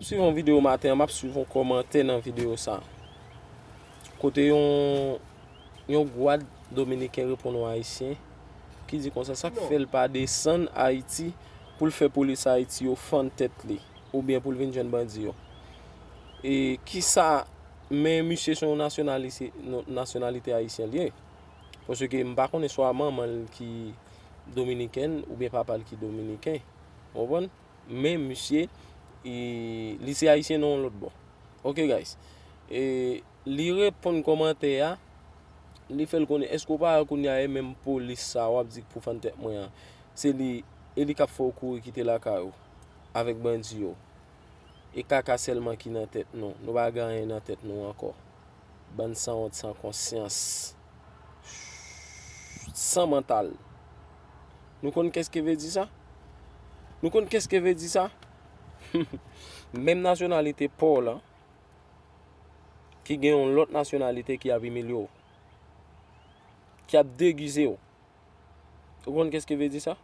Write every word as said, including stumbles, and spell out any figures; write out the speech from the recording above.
Swiv yon videyo maten an, m ap swiv yon kòmantè nan videyo sa. Kote yon, yon gwad dominiken reponn yon ayisyen ki di konsa, sa k fè l pa desann Ayiti pou l fè polis Ayiti yo fann tèt li, oubyen pou l vin jwenn bandi yo. E kisa, men misye se yon nasyonalite, nasyonalite ayisyen li ye. Paske m pa konnen swa manman l ki dominiken oubyen papa l ki dominiken. Ou konprann? Men misye, li se ayisyen nan yon lòt bò. Ok, guys. E li reponn kòmantè a, li fè l konnen, èske w pa wè kounye a e menm polis sa w ap di k pou fann tèt mwen an, se li, e li k ap fè w kouri kite lakay ou avèk bandi yo. E kaka sèlman ki nan tèt nou. Nou pa gen anyen nan tèt nou ankò. Bann sanwont, san konsyans, san mantal. Nou konn kès ki vle di sa? Nou konn kès ki vle di sa? Menm nasyonalite pa w lan, ki gen yon lòt nasyonalite ki ap imilye w, ki ap degize w. Ou konn kès ki vle di sa?